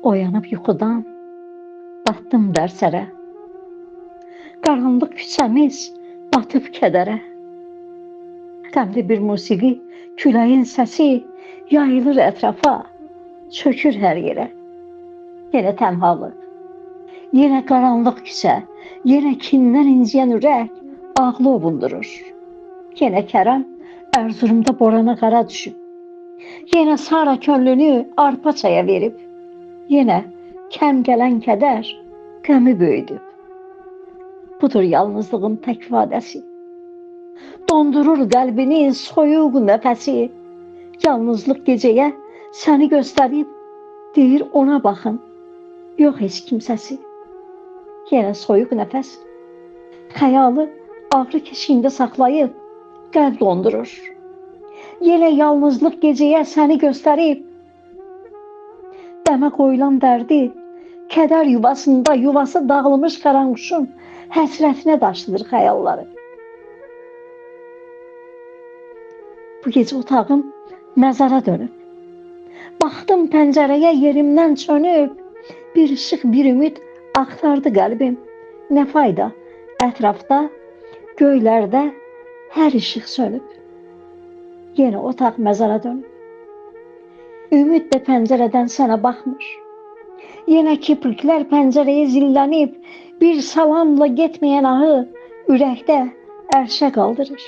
Oyanıb yuxudan batdım dərsərə. Qaranlıq küçəmiz batıb kədərə. Qəmli bir musiqi, küləyin səsi yayılır ətrafa, çökür hər yerə. Yenə tənhalıq, yenə qaranlıq küçə, yenə kindən inciyən ürək ağlı ovundurur. Yenə Kərəm Ərzurumda borana qara düşüb. Yenə Sara könlünü arpa çaya verib. Yenə kəm gələn kədər qəmi böyüdüb. Budur yalnızlığın tək ifadəsi. Dondurur qəlbini soyuq nəfəsi. Yalnızlıq gecəyə səni göstərib, deyir ona baxın, yox heç kimsəsi. Yenə soyuq nəfəs xəyalı ağrı keşiyində saxlayıb, qəlb dondurur. Yenə yalnızlıq gecəyə səni göstərib, dəmə qoyulan dərdi kədər yuvasında yuvası dağılmış qaranquşun həsrətinə daşıdır xəyalları. Bu gecə otağım məzara dönüb. Baxdım pəncərəyə yerimdən çönüb, bir işıq, bir ümid axtardı qəlbim. Nə fayda, ətrafda, göylərdə hər işıq sönüb. Yenə otaq məzara dönüb. Ümid də pəncərədən sənə baxmır. Yenə kipriklər pəncərəyə zillənib, bir salamla getməyən ahı ürəkdə ərşə qaldırır.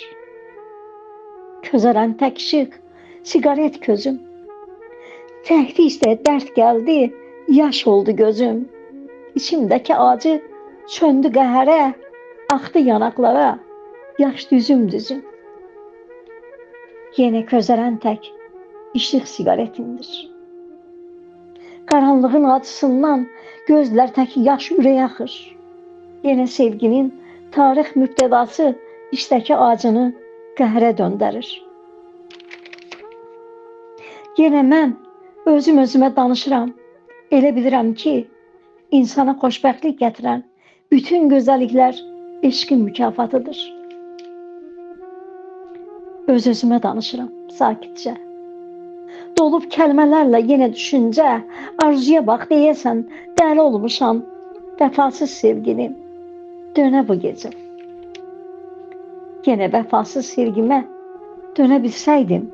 Közərən tək işıq, siqaret közüm. Təklikdə dərd gəldi, yaş oldu gözüm. İçimdəki acı çöndü qəhərə, axdı yanaqlara, yaş düzüm düzüm. Yenə közərən tək işıq siqaretimdir. Qaranlığın acısından gözlərdəki yaş ürəyə axır. Yenə sevginin tarix mübtədası içdəki acını qəhərə döndərir. Yenə mən özüm özümə danışıram. Elə bilirəm ki, insana xoşbəxtlik gətirən bütün gözəlliklər eşqin mükafatıdır. Öz özümə danışıram sakitcə. Dolub kəlmələrlə yenə düşüncə, arzuya bax deyəsən, dəli olmuşam, vəfasız sevgilim, dönə bu gecə. Yenə vəfasız sevgimə dönə bilsəydim,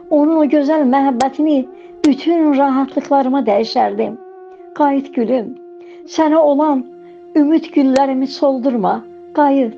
onun o gözəl məhəbbətini bütün rahatlıqlarıma dəyişərdim. Qayıt gülüm, sənə olan ümid güllərimi soldurma, qayıt.